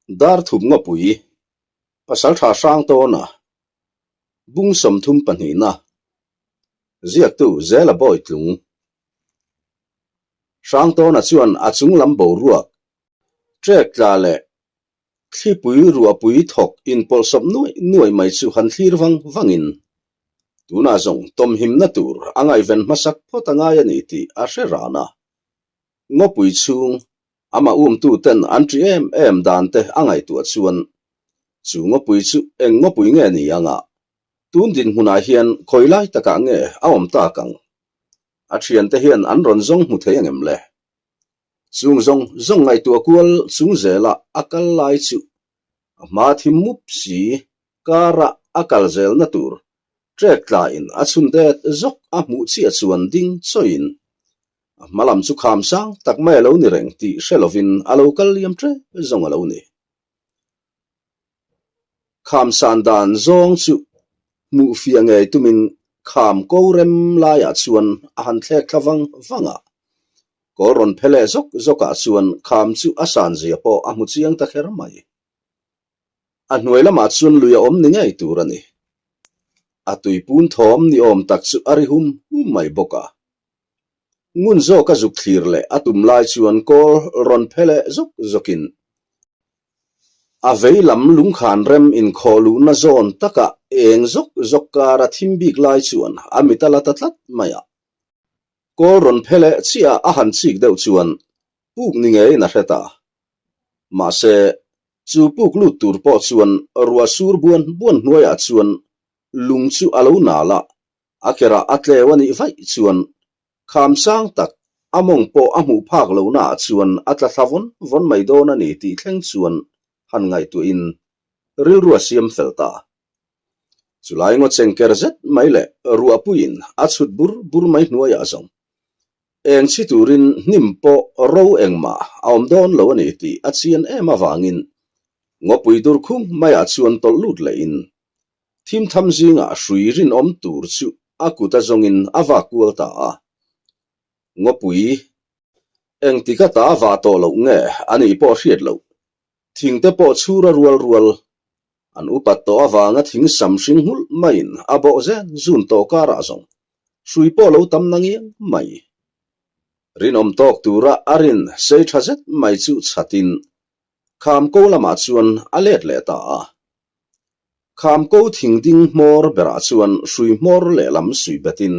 Darthup ngawpui, Pasaltha Hrangtawna, Bung 30 pahnihna, Ziaktu Zela Bawitlung. Hrangtawna chuan a chunglam boruak, trek tla leh thlipui ruahpui thawk inpawlhsawp nuaih nuaih mai chu han thlir vang vangin, tunah zawng tawmhimna tur a ngaihven hmasak phawt a ngai a ni tih a hre ran a. Ngawpui chhung Amah umtu ten an ṭi em em dan te a ngaihtuah chuan chu ngawpui chu eng ngawpui nge ni anga tun dinhmunah hian khawi lai takah nge a awm tak ang? A ṭhiante hian an rawn zawng hmu thei angem le? Chung zawng zawng ngaihtuah kual chung zela a kal lai chu a hma thim mup si kara a kal zelna tur ṭek tlain a chhun det zawk a hmuh chiah chuan ding chawiin A hma lam chu kham sang tak mai a lo ni reng tih hre lovin a lo kal liam ṭep zawng a lo ni. Kham san dan zawng chu hmuh fiah ngei tumin kham ko rem laiah chuan a han thlek thla vang vang a. Kawl rawn phe leh zawk zawkah chuan kham chu a san zia pawh a hmu chiang ta kher mai. A hnuai lamah chuan lui a awm ni ngei tur a ni. A tuipun thawm ni awm tak chu a ri hum hum mai bawk a. Ngun zawka zuk thlir leh a tum lai chuan kawl rawn phe leh zawk zawkin a vei lam lungkhan rem inkhawh luhna zawn takah eng zawk zawk kara thim bik lai chuan a mit a la ta tlat mai a. Kawl rawn phe leh chiah a han chik deuh chuan puk ni ngeiin a hre ta. Mahse, chu puk lut tur pawh chuan ruah sur buan buan hnuaiah chuan lung chu a lo nal a, A kerah a tleu a nih vaih chuan kham sang tak a mawng pawh a hmuh phak lohna ah chuan a tla thla vawn vawn mai dawn a ni tih thleng chuan han ngaihtuahin rilru a siam fel ta. Chulai ngaw chengker zet mai leh ruahpuiin a chhut bur bur mai hnuaiah zawng eng chhi turin hnim pawh ro engmah a awm dawn lo a ni tih a chian em avangin ngawpui dur khung maiah chuan tawlh lut lehin Thimtham zingah hrui rinawm tur chu a kut a zawngin a vak kual ta a. Ngawpui, engtik ata a vah tawh loh nge a nih pawh hriat loh. Thingte pawh chhur a rual rual. An upat tawh avanga thing sam hring nghulh maiin a bawh zen zun tawh karah zawng hrui pawh lo tam na ngiang mai. Rinawm tawk tura a rin sei tha zet mai chu chhatin kham ko lamah chuan a let leh ta a. Kham ko thing ding hmawr berah chuan hrui hmawr lehlam suih betin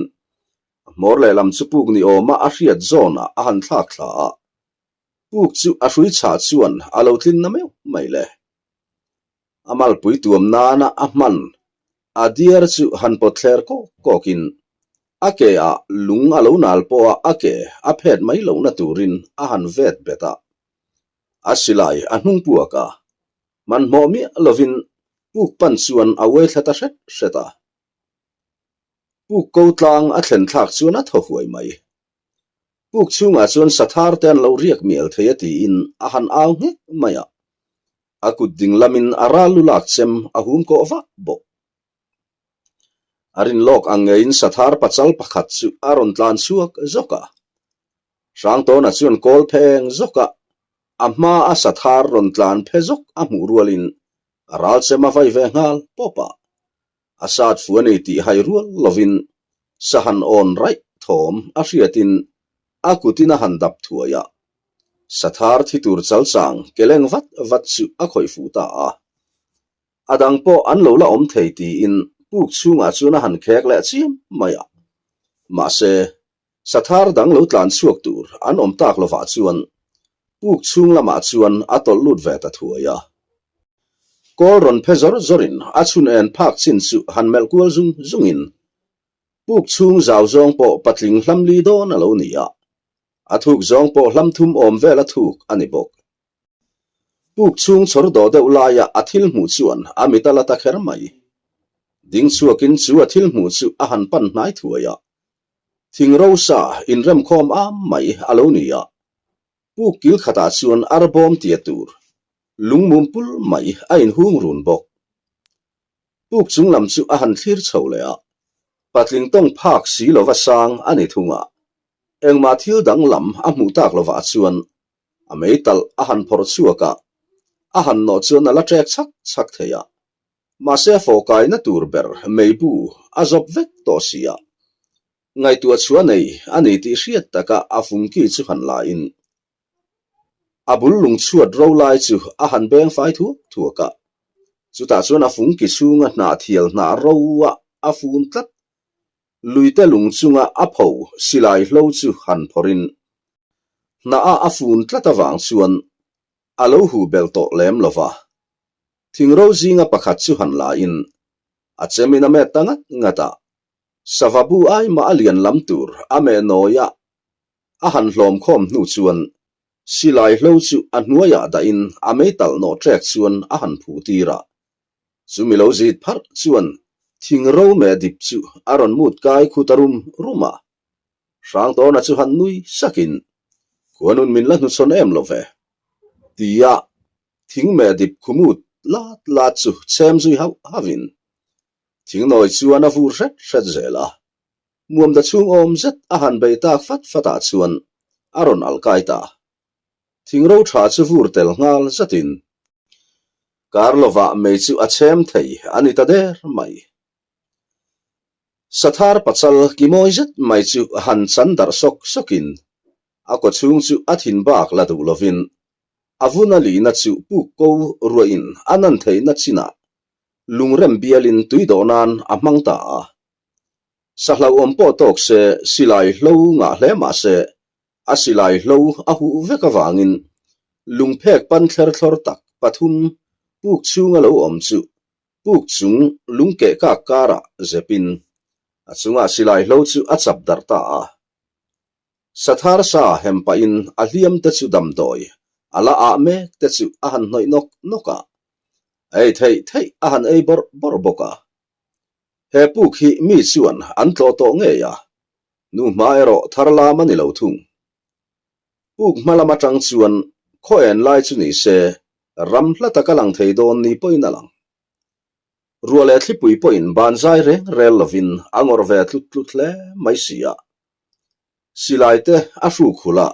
a hmawr lehlam chu puk ni awma a hriat zawnah a han thlak thla a, puk chu a hrui chhah chuan a lo tlin na meuh mai le. A malpui tuam nana a hman a diar chu han pawt thler kawk kawkin a ke ah lung a lo nal pawha a ke a phet mai lohna turin a han vet bet a, a silai a hnung puak a. Hmanhmawh miah lovin puk pan chuan a uai thla ta hret hret a. Puk ko tlang a thlen thlak chuan a thaw huai mai. Puk chhungah chuan sathar te an lo riak mial thei a tiin a han au nghek mai a. A kut ding lamin a ral lu lak chem a hum kawh vah bawk. A rin lawk ang ngeiin sathar pachal pakhat chu a rawn tlan chhuak zawk a. Hrangtawna chuan kawl pheng zawk a, a hma a sathar rawn tlan phe zawk a hmuh rualin a ral chem a vai ve nghal pawp a. A sat fu a ni tih hai rual lovin sahan awn raih thawm a hriatin a kutin a han dap thuai a. Sathar thi tur chalchang keleng vat vat chu a khawih fuh ta a. A dang pawh an lo la awm thei tiin puk chhungah chuan a han khek leh chiam mai a. Mahse, sathar dang lo tlan chhuak tur an awm tak lovah chuan puk chhung lamah chuan a tawlh lut ve ta thuai a. Kawl rawn phe zawr zawrin a chhun en phak chin chu han melh kual zung zungin puk chhung zau zawng pawh patling hlam li dawn a lo ni a, a thuk zawng pawh hlam thum awm vel a thuk a ni bawk. Puk chhung chhawr dawh deuh laia a thil hmuh chuan a mit a la ta kher mai. Ding chhuakin chu a thil hmuh chu a han pan hnai thuai a. Thing rosa inremkhawm am mai a lo ni a. Puk kil khatah chuan arbawm tia tur lungmum pul mai a inhung run bawk. Puk chung lam chu a han thlir chho leh a. Patling tawng phak si lova sang a ni thung a. Engmah thil danglam a hmuh tak lovah chuan A meitalh a han phawrh chhuak a. A han nawh chuan a la ṭek chhak chhak thei a, mahse a fawhkaina tur ber meibu a zawp vek tawh si a. Ngaihtuah chhuah nei a ni tih hriat taka a fungki chu han la in a bul lung chhuat ro lai chu a han beng fai thuak thuak a. Chutah chuan a fungki chhunga hnah thial hnah ro a a fun tlat. Luite lung chunga a pho silai hlo chu han phawrhin hnah a a fun tlat avang chuan a lo huh belh tawh lem lo va. Thingro zinga pakhat chu han la in a chemin a met ta ngat ngat a. Sava bu ai mah a lian lam tur a meh nawi a, a han hlawm khawm hnu chuan silai hlo chu a hnuaiah dahin a meitalh nawh ṭek chuan a han phuh tir a. Chumi lo zit pharh chuan thing ro meh dip chu a rawn mut kai khu ta rum rum a. Hrangtawna chu han nui sakin, Khuanun min la hnuchhawn em lo ve? tia thing meh dip khu mut lat lat chu chhem zui hauh hauhin Thingnawi chuan a vur hret hret zel a, Muamda chhung awm zet a han bei tak fat fat ah chuan a rawn alh kai ta. Thingro tha chu vur tel nghal zatin kar lovah mei chu a chhem thei a ni ta der mai. Sathar pachal ki mawi zet mai chu han chan darh sawk sawkin a kaw chhung chu a thin bak la duh lovin a vun a lihna chu puk ko ruahin a nan theihna chinah Lungrem bialin tui dawh nan a hmang ta a. Sa hlauhawm pawh tawk se silai hlo ngah hle mah se, a silai hlo a huh vek avangin lungphek pan thler thlawr tak pathum puk chhunga lo awm chu puk chung lungkeh kak karah zepin a chungah silai hlo chu a chap darh ta a. Sathar sa hem pahin a hliam te chu damdawi a la ah mek te chu a han hnawih nawk nawk a, a ei theih theih a han ei bawrh bawrh bawk a. He puk hi mi chuan an tlawh tawh ngei a, nu hma erawh thar lam a ni lo thung. Puk hma lam atang chuan khaw en lai chu ni se ram hla taka lang thei dawn ni pawhin a lang. Ruah leh thlipui pawhin ban zai reng rel lovin a ngawrh ve tlut tlut hle mai si a. Silai te a hruk hulh a,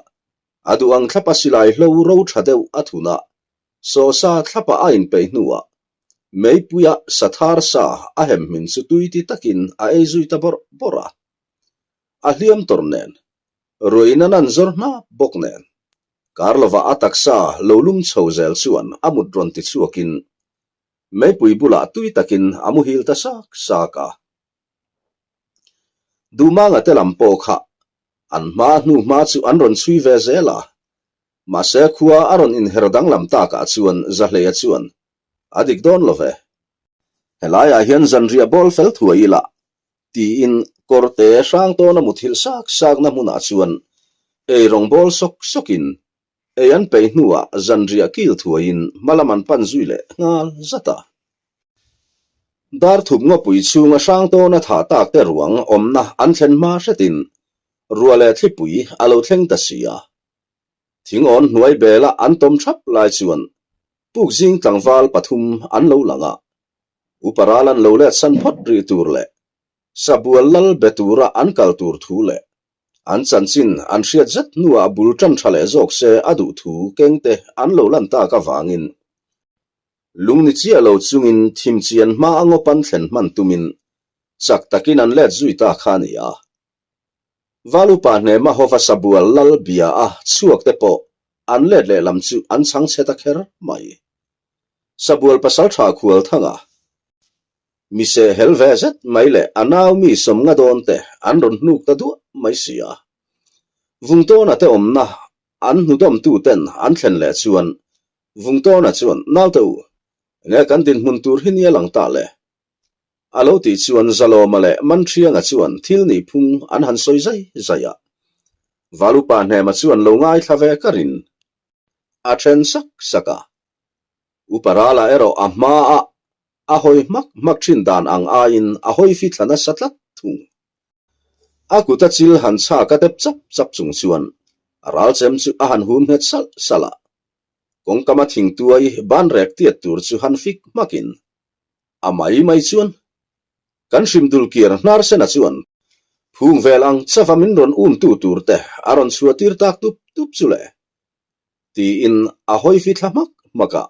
a duh ang thlapa silai hlo ro tha deuh a thun a, sawsa thlapa a inpeih hnuah meipuia sathar sa a hem hmin chu tui ti takin a ei zui ta bawrh bawrh a. A hliam tawrh nen, ruahin a nan zawr hnap bawk nen, kar lovah a taksa lo lum chho zel chuan a mut rawn ti chhuakin meipui bulah tui takin a muhil ta sak sak a. Duhmanga te lam pawh kha an hma hnu hma chu an rawn chhui ve zel a, mahse khua a rawn inher danglam takah chuan Zahleia chuan a dik dawn lo ve. Helaiah hian zanriah bawl fel thuai ila tiin kawrte hrang tawna muthilh sak sakna hmunah chuan ei rawng bawl sawk sawkin Ei an peih hnuah zanriah kil thuaiin hmalam an pan zui leh nghal zat a. Darthup ngawpui chhunga hrang tawna thah tak te ruang awmna an thlen hma hretin ruah leh thlipui a lo thleng ta si a. Thingawn hnuai bela an tawm thap lai chuan pukzing tlangval pathum an lo lang a. Upa ral an lo let san phawt rih tur leh Sabual lal be tura an kal tur thu leh An chanchin an hriat zet hnuah bul tan tha leh zawk se a duh thu kengte an lo lan tak avangin lung ni chiah lo chungin thim chian hma a ngawpan thlen hman tumin chak takin an let zui ta kha a ni a. Valupa hnema hova sabual lal bia a chhuak te pawh an let leh lam chu an chhang chhe ta kher mai. Sabual pasaltha khual thanga Mi sehhel ve zet mai leh a nau mi sawmnga dawn te an rawn hnuk ta duah mai si a. Vungtawna te awmna an hnudawmtu ten an thlen leh chuan Vungtawna chuan Naute u, enge kan dinhmun tur hi nia lang ta le? A lo tih chuan Zalawma leh Manṭhianga chuan thil nih phung an han sawi zai zai a. Valupa hnema chuan lo ngaithla ve karin a then sak sak a. Upa Rala erawh a hmaah A hawi hmak hmak thin dan ang aiin a hawi fi thla nasa tlat thung. A kut a chil han chhak a dep chap chap chung chuan a ral chem chu a han hum nghet salh salh a. Kawngkam a thing tuai ban rek tiat tur chu han fik hmakin a mai mai chuan kan hrim dul kir hnar sena chuan phung vel ang chava min rawn um tu tur te a rawn chhuah tir tak tup tup chu le tiin a hawi fi thla hmak hmak a.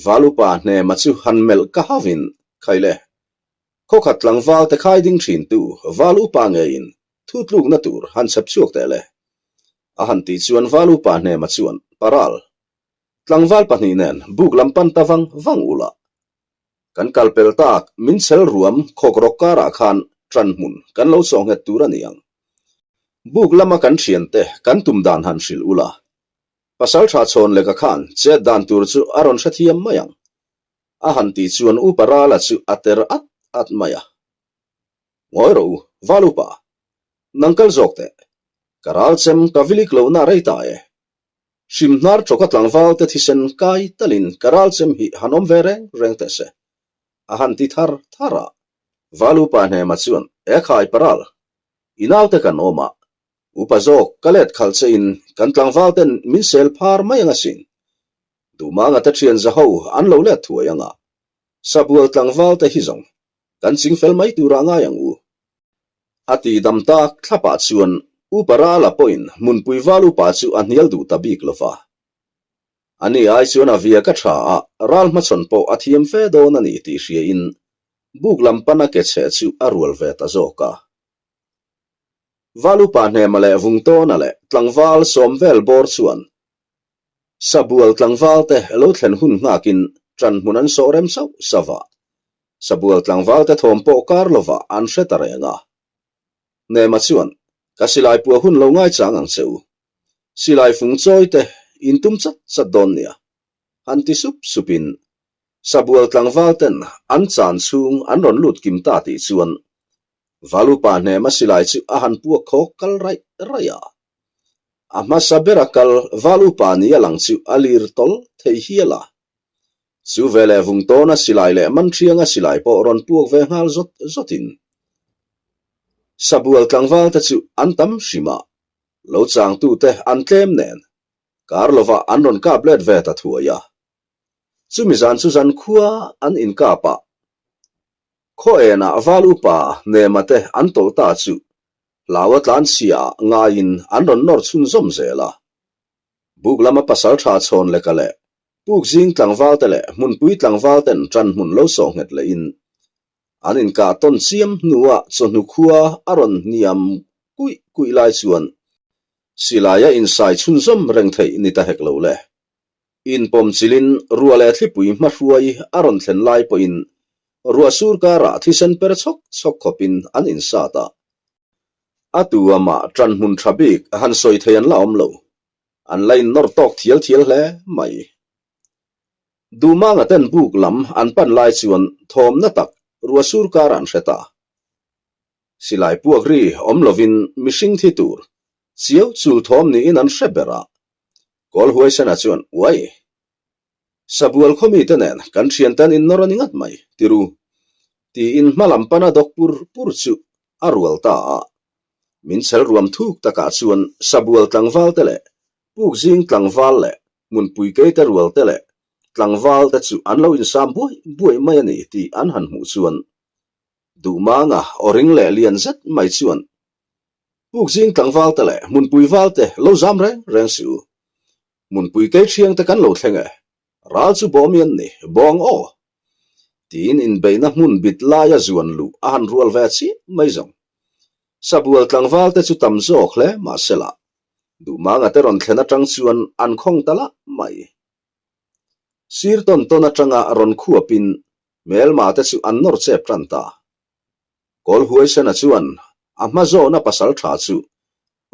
Val upa Hnema chu han melh ka hauhin, Khai le, khawkhat tlangval te khai ding thintu Val upa ngeiin thu tlukna tur han chhep chhuak teh le. A han tih chuan Val upa Hnema chuan, Paral, tlangval pahnih nen buk lam pan ta vang vang ula. Kan kal pel tak min chhel ruam khawk rawk karah khan ṭan hmun kan lo sawh nghet tur a ni ang. Buk lama kan thiante kan tum dan han hrilh ula, pasal tha chhawn leka khan chet dan tur chu a rawn hrethiam mai ang. A han tih chuan Upa Rala chu a ter at at mai a. Ngawi rawh u, Val Upa, nang kal zawk teh. Ka ral chem ka vilik lohna rei ta e. Hrimhnar tawka tlangval te thisen kai talin ka ral chem hi han awm ve reng reng teh se. A han ti thar thar a. Val Upa Hnema chuan, E khai paral, i naute kan awm a, Upa zawk ka let khalh che in kan tlangval ten min sel phar mai ang asin. Duhmanga te thian za ho an lo let thuai ang a, Sabual tlangval te hi zawng kan chingfel mai turah ngai ang u. A ti dam tak thlapah chuan Upa Rala pawhin hmunpui val upa chu a hnial duh ta bik lo va. Ani ai chuan a via ka tha a, ral hmachhawn pawh a thiam fe dawn a ni tih hriain buk lam pana ke chhe chu a rual ve ta zawk a. Val upa Hnema leh Vungtawna leh tlangval Sawmvel bawr chuan Sabual tlangval te lo thlen hun nghakin ṭan hmun an sawh rem sauh sauh a. Sabual tlangval te thawm pawh kar lovah an hre ta reng a. Hnema chuan, Ka silai puah hun lo ngaichang ang che u. Silai fung chawi te in tum chat chat dawn nia. Han ti sup supin Sabual tlangval ten an chan chhung an rawn lut kim ta tih chuan Valupa hnema silai chu a han puak khawk kal raih raih a. A hmasa bera kal Valupa ni a lang chu a lir tawl thei hial a. Chu veleh vung tawna silai leh Manṭhianga silai pawh rawn puak ve nghal zawt zawtin Sabual tlangval te chu an tam hrim a, lo changtute an tlem nen kar lovah an rawn kap let ve ta thuai a. Chumi zan chu zan khua an inkap a, khaw enah Val upa Hnema te an tawlh ta chu hlau a tlan chhia ah ngaiin an rawn nawr chhunzawm zel a. Buk lama pasal tha chhawn leka leh puk zing tlangval te leh hmunpui tlangval ten ṭan hmun lo sawh nghet lehin an inkah tawn chiam hnuah chawhnu khua a rawn hniam kuih kuih lai chuan silai a insai chhunzawm reng theih ni ta hek lo le. Inpawm chilin ruah leh thlipui hmahruai a rawn thlen lai pawhin ruah sur karah thisen per chhawk chhawk khawpin an insat a. A tu amah ṭan hmun ṭha bik han sawi thei an la awm lo. An la innawr tawk thial thial hle mai. Duhmanga ten buk lam an pan lai chuan thawmna tak ruah sur karah an hre ta. Silai puak ri awm lovin mihring thi tur chiau chul thawm niin an hre ber a. Kawl huaisena chuan, Uai! Sabual khawmite nen kan thiante an innawr a ni ngat mai, tiru. Tiin hma lam pana dawk pur pur chu a rual ta a. Min chhel ruam thuk takah chuan Sabual tlangval te leh Pukzing tlangval leh Hmunpui keite rual te leh tlangval te chu an lo insam buai buai mai a ni tih an han hmuh chuan Duhmanga aw ring leh lian zet mai chuan Pukzing tlangval te leh Hmunpui val te lo zam reng reng si u. Hmunpui kei thiang te kan lo thleng e, ral chu bawm i an ni, bawng aw! Tiin inbeihna hmun bit laia zuan luh a han rual ve chiah mai zawng. Sabual tlangval te chu tam zawk hle mahsela, Duhmanga te rawn thlen atang chuan an khawng ta lah mai. Sir tawn tawn atanga rawn khuapin hmelma te chu an nawr chep tan ta. Kawl huaisena chuan a hma zawhna pasal tha chu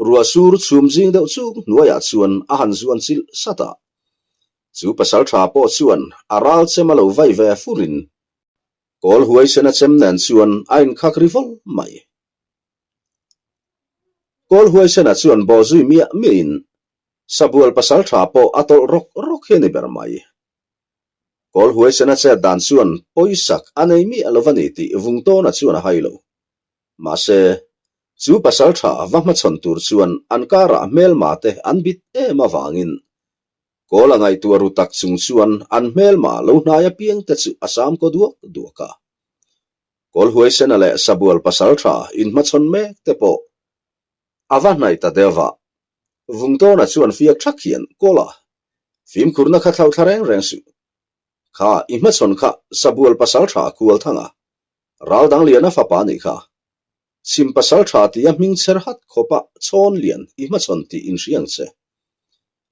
ruah sur chhum zing deuh chuk hnuaiah chuan a han zuan chilh sat a. Chu pasal tha pawh chuan a ral chem a lo vai ve furin kawl huaisena chem nen chuan a inkhak ri vawl mai. Kawl huaisena chuan bawh zui miah miahin sabual pasal tha pawh a tawlh rawk rawk hi a ni ber mai. Kawl huaisena chet dan chuan pawisak a nei miah lo va ni tih Vungtawna chuan a hai lo. Mahse, chu pasal tha va hmachhawn tur chuan an karah hmelma te an bit em avangin Kawl a ngaihtuah ru tak chung chuan an hmelma lo hnai apiang te chu a sam kaw duak duak a. Kawl huaisena leh Sabual pasal tha inhmachhawn mek te pawh a va hnaih ta deuh a. Vungtawna chuan fiak thak hian, Kawla, fimkhurna kha thlauh thla reng reng suh. Kha i hmachhawn kha Sabual pasalṭha Kualthanga, Raldangliana fapa nih kha. Chhim pasalṭha tia hming chher hat khawpa chhawn lian i hmachhawn tih inhria ang che.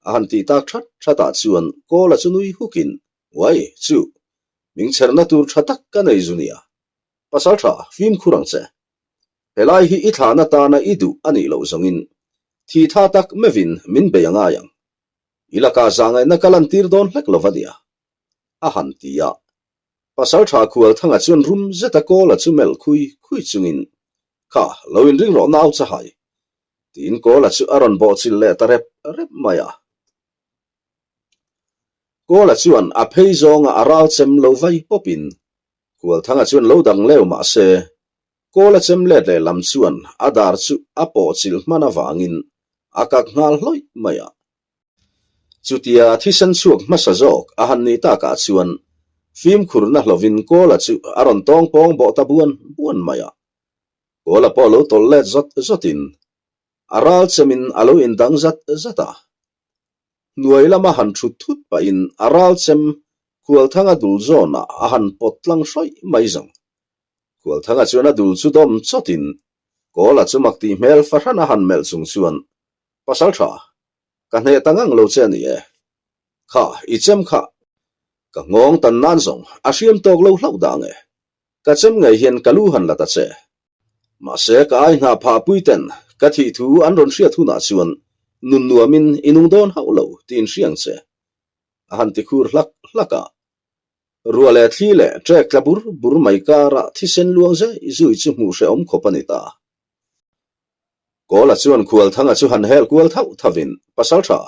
A han tih tak that thatah chuan Kawla chu nui hukin, Uai, chu, hming chherna tur tha tak ka nei zu nia. Pasalṭha, fimkhur ang che. Helai hi i thlahna tana i duh a nih loh zawngin thi tha tak meuhin min bei a ngai ang. I lakah zahngaihna ka lantir dawn hlek lo va nia, a han ti a. Pasalṭha Khualthanga chuan rum zeta Kawla chu melh khui khui chungin, Kha, lo inring rawh nau chahai, tiin Kawla chu a rawn bawhchilh leh ta rep rep mai a. Kawla chuan a phei zawnga a ral chem lo vai pawpin Khualthanga chuan lo dang leu mah se, Kawla chem let leh lam chuan a dar chu a pawhchilh hman avangin a kak nghal hlawih mai a. Chutia thisen chhuak hmasa zawk a han nih takah chuan fimkhurna hlovin Kawla chu a rawn tawng pawng bawh ta buan buan mai a. Kawla pawh lo tawlh let zawt zawtin a ral chemin a lo indang zat zat a. Hnuai lama han thut thut pahin a ral chem Khualthanga dul zawnah a han pawt tlang hrawih mai zawng. Khualthanga chuan a dul chu dawm chawtin Kawla chu mak tih hmel fahran a han melh chung chuan, Pasal tha, ka hneh ta ngang lo che a ni e. Kha, i chem kha. Ka nghawng tan nan zawng a hriam tawk lo hlauh dah nge. Ka chem ngei hian ka lu han la ta che. Mahse ka ai hna phah pui ten ka thih thu an rawn hriat hunah chuan nun nuamin i nung dawn hauh lo tiin hriang che. A han ti khur hlak hlak a. Ruah leh thli leh trek tla bur bur mai karah thisen luang zai zui chu hmuh hrehawm khawp a ni ta. Kawla chuan Khualthanga chu han hel kual thauh thavin, Pasaltha,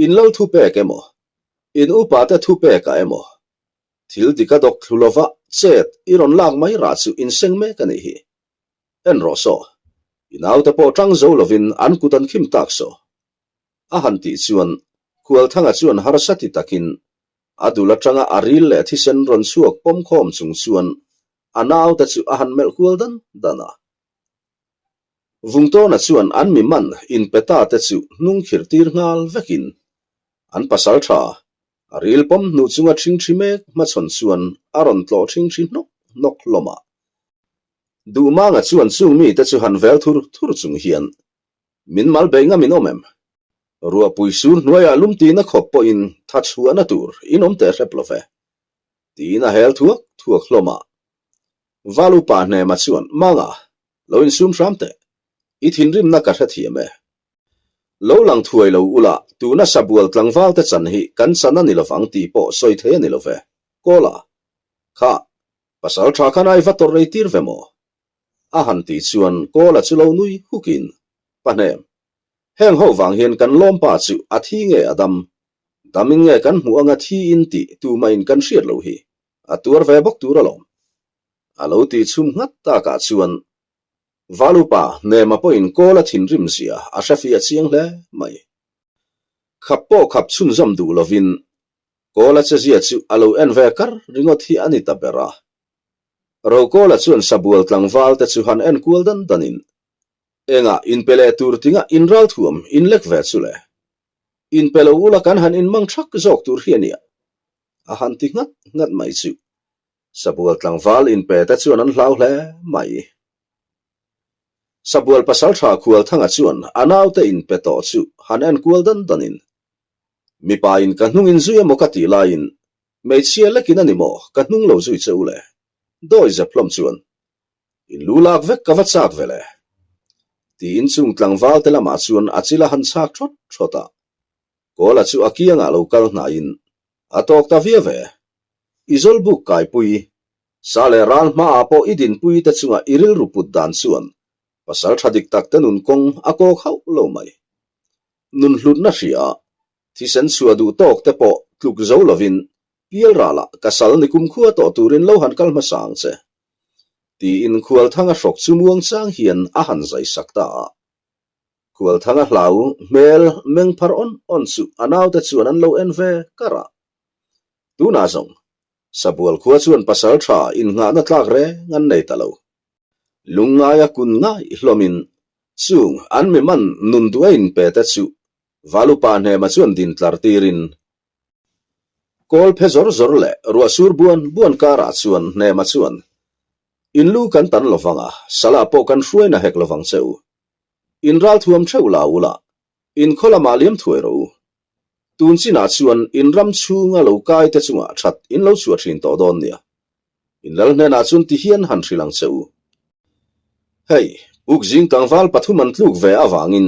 in lal thu pek emaw, in upate thu pekah emaw, Thil dik a dawk thlu lova chet i rawn lak mai rah chu inseng mek a nih hi. En rawh saw, i naute pawh tang zo lovin an kut an khim tak saw. A han tih chuan Khualthanga chuan harsa ti takin a dul atanga a ril leh thisen rawn chhuak pawm khawm chung chuan a naute chu a han melh kual dan dan a. Vungtawna chuan an mi man inpe ta te chu hnung khir tir nghal vekin an pasal tha A ril pawm hnu chunga ṭhingṭhi mek hmachhawn chuan a rawn tlawh ṭhingṭhi hnawk hnawk hlawm a. Duhmanga chuan chung mite chu han vel thur thur chung hian, Min mal bei ngam in awm em? Ruahpui sur hnuaiah lum tina khawp pawhin tha chhuahna tur in awm teh hrep lo ve, tiin a hel thuak thuak hlawm a. Valupa hnema chuan, Manga, lo insum hram teh. I thinrimna ka hrethiam e. Lo lang thuai lo ula, tuna sabual tlangval te chan hi kan chan a ni lovang tih pawh sawi thei a ni lo ve. Kawla, Kha, pasal tha khan ai va tawrh rei tir ve maw? A han tih chuan Kawla chu lo nui hukin, Pahnem, heng ho vang hian kan lawmpa chu a thi nge a dam? Damin nge kan hmuh anga thi in tih tumahin kan hriat loh hi a tuar ve bawk tur alawm. A lo tih chhum nghat takah chuan Valupa Hnema pawhin kawl a thinrim zia a hre fiah chiang hle mai. Khap pawh khap chhunzawm duh lovin kawl a chezia chu a lo en ve kar ringawt hi a ni ta ber a. Rokawla chuan sabual tlangval te chu han en kual dan danin engah inpe leh tur tinga inralthuam inlek ve chu le. Inpe lo ula kan han inmang thak zawk tur hi a nia a han ti nghat nghat mai chu. Sabual tlangval inpe te chuan an hlau hle mai. Sabual pasaltha Khualthanga chuan a naute inpe tawh chu han en kual dan danin, Mipa in ka hnung in zui emaw ka tih laiin hmeichhia lekin a ni maw ka hnung lo zui che u le? Dawi zep hlawm chuan, In lu lak vek ka va chak ve le. Tiin chung tlangval te lamah chuan a chil a han chhak thawt thawt a. Kawla chu a kiangah lo kal hnaiin a tawk ta viau ve. I zawlbuk kaipui, sa leh ral hmaah pawh i dinpui te chunga i rilru put dan chuan pasal tha dik tak te nun kawng a kawk hauh lo mai. Nun hlutna hria, thisen chhuah duh tawk te pawh tluk zo lovin pial ralah ka sal ni kumkhua tawh turin lo han kal hmasa ang che. Tiin Khualthanga hrawk chu muangchang hian a han zai sak ta a. Khualthanga hlau hmel meng phar awn awn chu a naute chuan an lo en ve kar a. Tunah zawng, Sabual khua chuan pasal tha innghahna tlak reng an nei ta lo. Lungngaia kun ngai hlawmin chung an mi man nun duh a inpe te chu Valupa hnema chuan din tlar tirin. Kawl phe zawr zawr leh ruah sur buan buan karah chuan Hnema chuan, In lu kan tan lovang a, Salah pawh kan hruai na hek lovang che u. In ral thuam theuh la ula, in khaw lamah liam thuai rawh u. Tun chinah chuan in ram chhunga lo kai te chungah that in lo chhuah thin tawh dawn nia. In lal hnenah chuan ti hian han hrilh ang che u. Hei, puk zing tlangval pathum an tluk ve avangin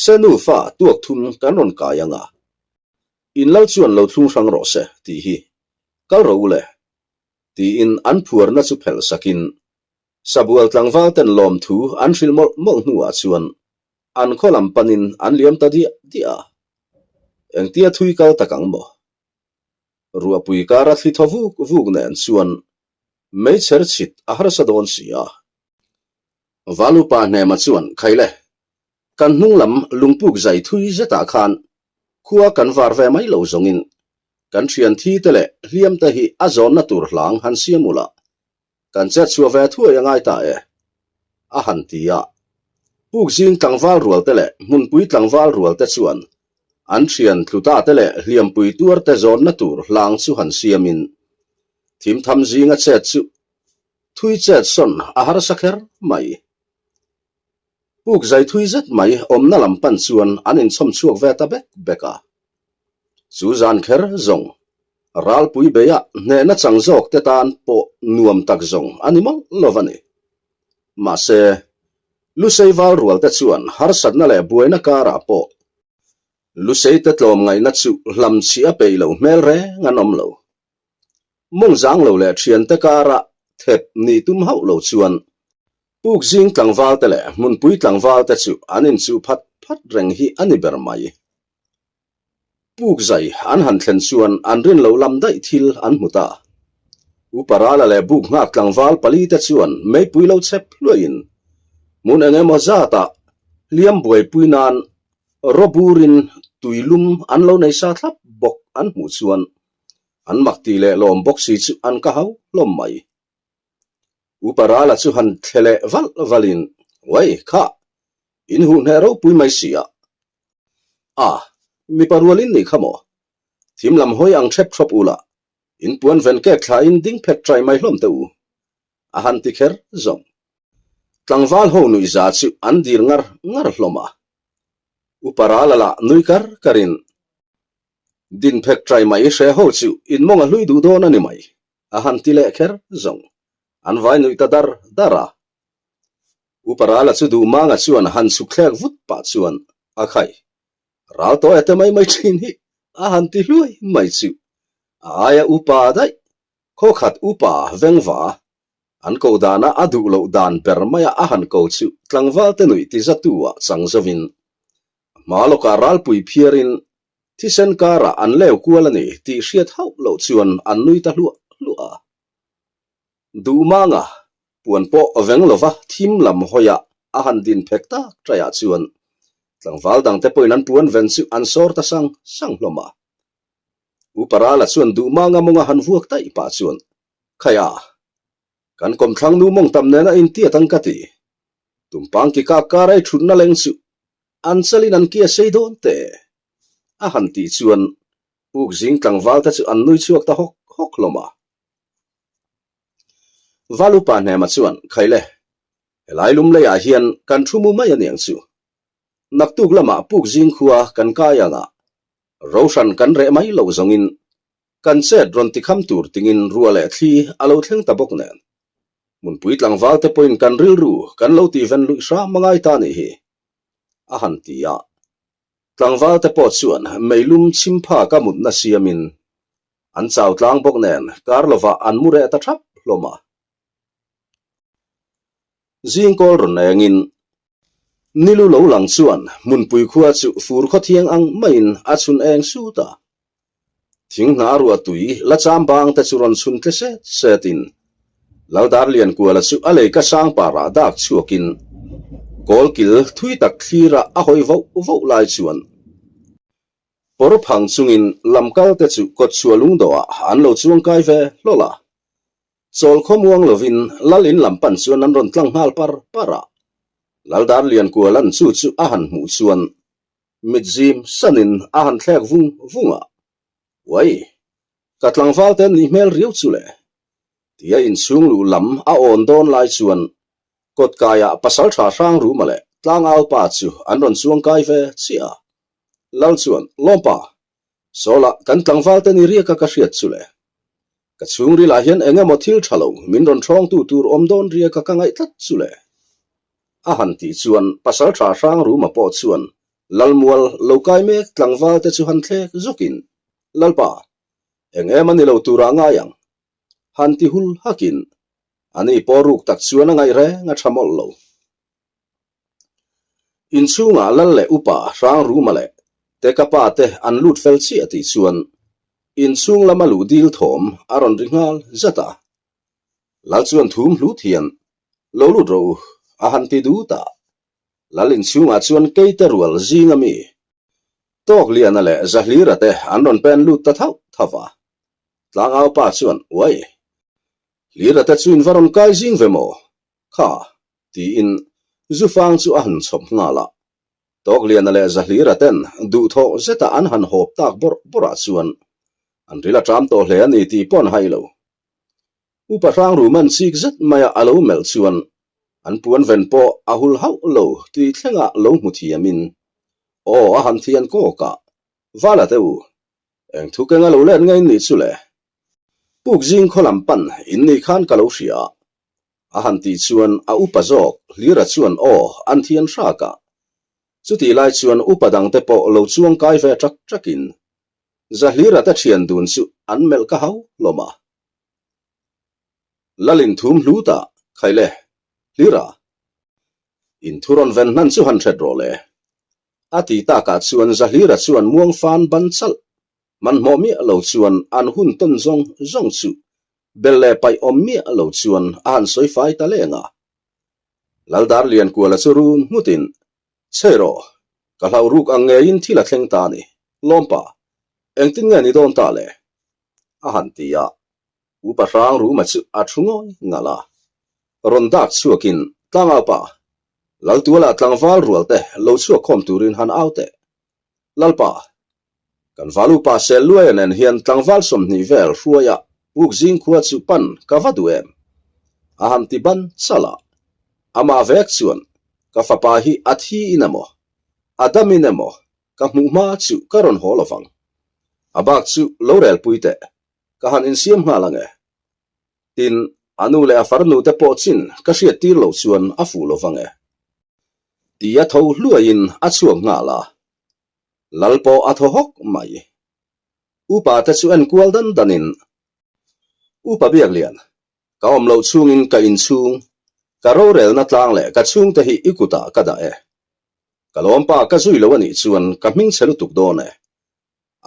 Senufa tuak thum kan rawn kai ang a. In lal chuan lo thlung hrang rawh se tih hi kal rawh u le tiin an phuarna chu phelh sakin Sabual tlangval ten lawmthu an hrilh mawlh mawlh hnuah chuan an khaw lam panin an liam ta diah diah a. Engtia thui kal tak ang maw? Ruahpui kara thli thaw vuk vuk nen chuan meichher chhit a harsa dawn si a. Valupa hnema chuan Khaile, kan hnung lam lungpuk zai thui zetah khan khua kan var ve mai lo zawngin kan thian thi te leh hliam te hi a zawnna tur hlang han siam ula, kan chet chhuah ve thuai a ngai ta e, a han ti a. Puk zing tlangval rual te leh hmunpui tlangval rual te chuan an thian tluta te leh hliampui tuar te zawnna tur hlang chu han siamin thimtham zinga chet chu thui chet sawn a harsa kher mai. Puk zai thui zet mai awmna lam pan chuan an inchhawm chhuak ve ta bek bek a. Chu zan kher zawng ralpui beia hnehna chang zawk te tan pawh nuam tak zawng a ni mawlh lo a ni. Mahse, Lusei val rual te chuan harsatna leh buaina karah pawh Lusei te tlawmngaihna chu hlamchhiah a peih lo hmel reng an awm lo. Mawng zang lo leh thiante kara thep nih tum hauh lo chuan Puk zing tlangval te leh hmunpui tlangval te chu an inchuh phat phat reng hi a ni ber mai. Puk zai an han thlen chuan an rin lo lam daih thil an hmu ta. Upa Rala leh buk nghak tlangval pali te chuan meipui lo chep hluaiin hmun eng emaw zatah hliam buaipui nan rawburin tuilum an lo nei sa thlap bawk an hmuh chuan an mak tih leh lawm bawk si chu an ka hau hlawm mai. Upa Rala chu han thle leh valh valhin, Uai, kha, in huh hneh ropui mai si a. A, mipa rual in nih kha maw? Thim lam hawi ang ṭhep ṭhawp u la, in puan ven kek thlain ding phet ṭai mai hlawm teh u. A han ti kher zawng. Tlangval ho nuihza chu an dir ngar ngar hlawm a. Upa Rala lah nui kar karin, Din phek ṭai mai hre ho chu in mawng a hlui duh dawn a ni mai. A han ti leh kher zawng. An vai nuih ta dar dar a. Upa Rala chu duh manga chuan han chhuk thlek vut pah chuan a khai. Ral tawh e te mai mai thin hi a han ti hluai mai chu. A aia upa daih, khawkhat upa vengva an ko dana a duh loh dan ber maia a han ko chu tlangval te nuih ti zatu ah chang zovin a hma lawkah ralpui phiarin Thisen karah an leu kual a ni tih hriat hauh loh chuan an nui ta hluah hluah a. Duhmanga puan pawh veng lova thim lam hawiah a han din phek tak taiah chuan tlangval dangte pawhin an puan ven chu an sawr ta sang sang hlawm a. Upa Rala chuan Duhmanga mawnga han vuak daih pah chuan, Khaia, kan kawmthlang nu mawng tam nena intiat ang ka ti. Tumpang ki kak kar ei thutna leng chu An chalin an ki a sei dawn teh a han tih chuan puk zing tlangval te chu an nui chhuak ta hawk hawk hlawm a. Valupa hnema chuan, Khaile, helai lum leiah hian kan thu mu mai aniang chu. Naktuk lamah puk zing khua kan kai ang a, rohran kan reh mai loh zawngin kan chet rawn tikham tur tingin ruah leh thli a lo thleng ta bawk nen. Hmunpui tlangval te pawhin kan rilru kan lo tihven luih hram a ngai ta nih hi, a han ti a. Tlangval te pawh chuan meilum chhim phak a mutna siamin an chau tlang bawk nen kar lovah an mu reh ta thap hlawm a. Zingkawl rawn engin Nilu lo lang chuan hmunpui khua chu fur khawthiang ang maiin a chhun eng sut a. Thing hna ruah tui la cham bang te chu rawn chhun tle set set in Laldarliankuala chu a lei ka sang parah dak chhuakin kawlkil thui tak thlira a hawi voh voh lai chuan pawr phang chungin lamkal te chu kawtchhuah lungdawhah an lo chuangkai ve hlawl a. Chawl khawmuang lovin Lal in lam pan chuan an rawn tlang nghal par par a. Laldarliankuala'n chu chu a han hmuh chuan Mit zim sanin a han thlek vung vung a, Uai! Ka tlangval te an nih hmel riau chu le. Tia inchhung luh lam a awn dawn lai chuan kawtkaiah pasaltha Hrangruma leh Tlangaupa chu an rawn chuang kai ve chiah a. Lal chuan, Lawmpa, Sawla kan tlangval te ni riaka ka hriat chu le. Ka chhungrilah hian eng emaw thil tha lo min rawn ṭhawngtu tur awm dawn riaka ka ngaih tlat chu le. A han tih chuan pasaltha Hrangruma pawh chuan Lalmual lo kai mek tlangval te chu han thlek zawkin, Lalpa, eng em a ni lo turah ngai ang. Han ti hul hakin, ani pawh ruk tak chuan a ngaih reng a tha mawlh lo. Inchhungah Lal leh Upa Hrangruma leh Teka pa te an lut fel chiah tih chuan inchhung lama luh dil thawm a rawn ri nghal zat a. Lal chuan thum hlut hian, Lo lut rawh u, a han ti dut a. Lal inchhungah chuan keite rual zing ami Tawkliana leh Zahlira te an rawn pen lut ta thauh thauh a. Tlangau pa chuan, Uai! Hlira te chu in va rawn kai zing ve maw? Kha! tiin Zufang chu a han chhawp nghal a. Tawkliana leh Zahlira ten duhthawh zeta an han hawp tak bawrh bawrhah chuan an ril a ṭam tawh hle a ni tih pawh an hai lo. Upa Hrangruman chik zet maia a lo melh chuan an puan ven pawh a hul hauh lo tih thlengah lo hmu thiamin aw a han thian kawk a, Vala te u, eng thu keng a lo let ngei nih chu le? Puk zing khaw lam pan in nih khan ka lo hria a, a han tih chuan a upa zawk Hlira chuan aw an thian hrak a. Chutih lai chuan upa dangte pawh lo chuang kai ve ṭak ṭakin Zahlira te ṭhian dun chu an melh ka hau hlawm a. Lalin thum hlut a, Khaile, Hlira, in thu rawn ven hnan chu han hret rawh le. A ti takah chuan Zahlira chuan muang fan ban chalh hmanhmawh miah lo chuan an hun tawn zawng zawng chu bel leh paih awm miah lo chuan a han sawi fai ta leng a. Laldar Liankuala chu rum nghutin, Chhe rawh, ka hlauh ruk ang ngeiin thil a thleng ta a ni, Lawmpa, engtin nge ni dawn ta le? A han ti a, Upa Hrangruma chu a thu ngawi ngalh a. Rawn dak chhuakin, Tlangaupa, Laltuala tlangval rual te lo chhuak khawm turin han au teh. Lalpa, kan valupa sel luaia nen hian tlangval 20 vel hruaia puk zing khua chu pan ka va duh em? A han ti ban chalh a. Amah vek chuan, Ka fapa hi a thi in emaw, a dam in emaw ka hmuh hma chu ka rawn haw lovang. A bak chu lo relpui teh, ka han insiam nghal ang e. Tin, a nu leh a farnu te pawh chin ka hriat tir loh chuan a fuh lo vang e. Tia tho hluaiin a chhuak nghal a. Lal pawh a thaw hawk mai. Upa te chu en kual dan danin, Upa Biaklian, ka awm loh chhungin ka inchhung, ka rorelna tlang leh ka chhungte hi i kutah ka dah e. Ka lawmpa ka zui lo a nih chuan ka hming chhe lutuk dawn e.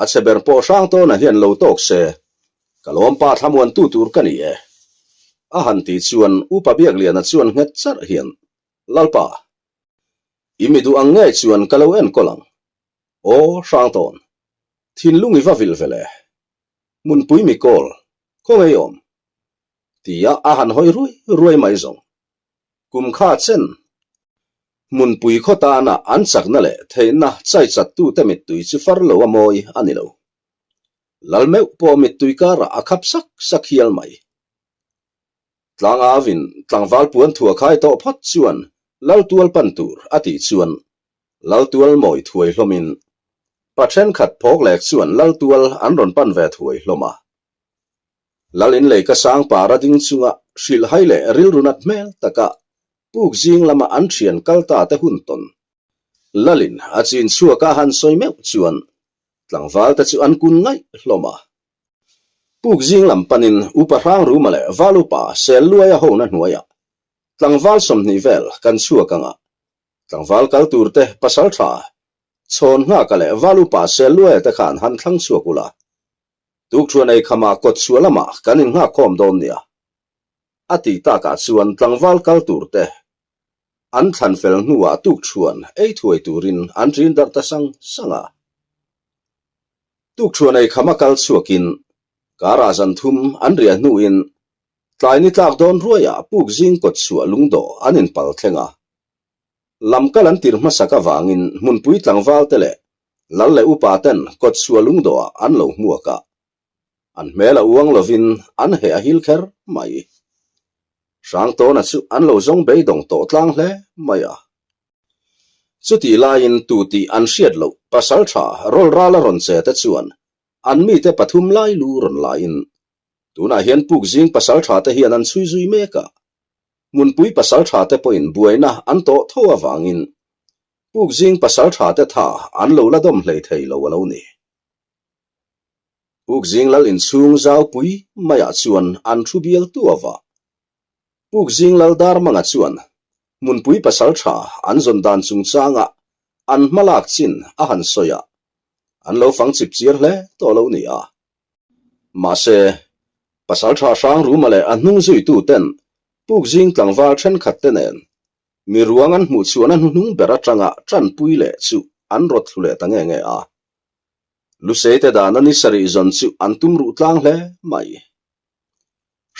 A chhe ber pawh hrang tawnah hian lo tawk se, ka lawmpa thlamuantu tur ka ni e. A han tih chuan Upa Biakliana chuan nghet charh hian, Lalpa, i mi duh ang ngei chuan ka lo enkawl ang. Aw, hrang tawn, thinlung i va vilh ve le. Hmunpui mi kawl, khaw ngei awm? Tia a han hawi ruai ruai mai zawng. Kum kha chen, hmunpui khaw tana an chakna leh theihna chaichattute mittui chu far lo a mawi a ni lo. Lal meuh pawh mittui karah a khap sak sak hial mai. Tlangavin tlangval puan thua khai tawh phawt chuan Laltual pan tur a tih chuan Laltual mawi thuai hlawmin pa thenkhat phawk lek chuan Laltual an rawn pan ve thuai hlawm a. Lal in lei ka sang par a ding chunga hrilhhai leh rilru nat hmel taka puk zing lama an thian kal ta te hun tawn. Lalin a chin chhuak a han sawi meuh chuan tlangval te chu an kun ngaih hlawm a. Puk zing lam panin Upa Hrangruma leh Val Upa Sel Luaia hona hnuaiah tlangval 20 vel kan chhuak anga tlangval kal tur te pasal tha chhawn nghaka leh Val Upa Sel Luaia te khan han thlang chhuak ula Tukṭhuan ei khamah kawt chhuah lamah kan innghakkhawm dawn nia. A tih takah chuan tlangval kal tur te an thlan fel hnuah tukṭhuan ei thuai turin an ṭin darh ta sang sang a. Tukṭhuan ei khama kal chhuakin karah zan thum an riah hnuin tlai ni tlak dawn ruaiah puk zing kawt chhuah lungdawh an inpal thleng a. Lam kal an tir hmasak avangin hmunpui tlangval te leh lal leh upa ten kawt chhuah lungdawhah an lo hmuak a. An hmel a uang lovin an heh a hil kher mai. Hrangtawna chu an lo zawng beidawng tawh tlang hle mai a. Chutih laiin tu tih an hriat loh pasaltha rawlrala rawn che te chuan an mite pathum lai lu rawn laiin tunah hian puk zing pasaltha te hian an chhui zui mek a. Hmunpui pasaltha te pawhin buaina an tawh tho avangin puk zing pasaltha te tha an lo la dawm hlei thei lo a lo ni. Puk zing lal inchhung zaupui maiah chuan an thu bial tu ava. Puk zing lal Darmanga chuan hmunpui pasaltha an zawn dan chungchanga an hmalak chin a han sawi a, an lo fang chip chiar hle tawh lo ni a. Mahse, pasaltha Hrangruma leh a hnung zuitu ten puk zing tlangval thenkhat te nen mi ruang an hmuh chuan a hnuhnung ber atanga tanpui leh chu an rawt thlu leh ta nge nge a. Lusei te dana ni sarih zawn chu an tum ruh tlang hle mai.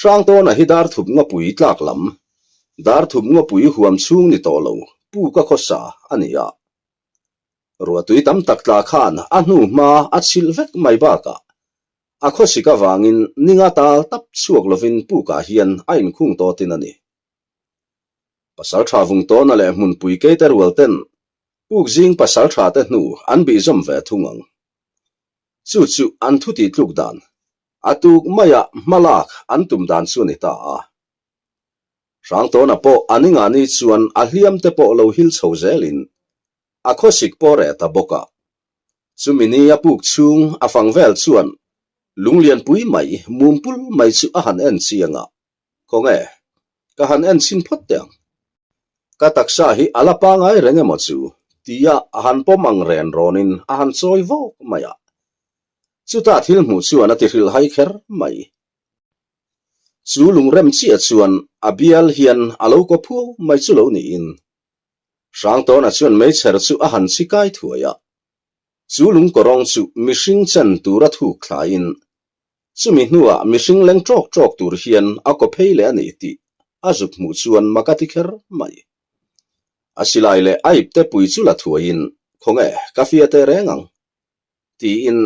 Hrangtawna hi dar thup ngawpui tlak lam, dar thup ngawpui huam chhung ni tawh lo, pu ka khawsa a ni a. Ruahtui tam tak tla khan a hnu hma a chhilh vek mai bakah a khawsik avangin ninga tal tap chhuak lovin pukah hian a inkhung tawtin a ni. Pasaltha Vungtawna leh Hmunpui Keite rual ten Puk zing pasal tha te hnu an bih zawm ve thung ang. Chu chu an thu tih tluk dan, a tuk maia hmalak an tum dan chu a ni ta a. Hrangtawna pawh a ninga ni chuan a hliam te pawh lo hil chho zelin a khawsik pawh reh ta bawk a. Chumi ni a puk chhung a fang vel chuan lunglianpui mai mumpul mai chu a han en chiang a. Khawnge, ka han en chhin phawt teh ang. Ka taksa hi a la pangai reng emaw chu? tia a han pawm ang ren rawnin a han chawi vawk mai a. Chutah thil hmuh chuan a ti hrilh hai kher mai. Chu lungrem chiah chuan a bial hian a lo kaw phuau mai chu lo niin. Hrangtawna chuan meichher chu a han chhi kai thuai a. Chu lungkawrawng chu mihring chen tura thuk thlaiin Chumi hnuah mihring leng ṭawk ṭawk tur hian a kaw phei leh a ni tih a zuk hmuh chuan mak a ti kher mai. A silai leh a ipte pui chu la thuaiin, Khawnge, ka fia teh reng ang? tiin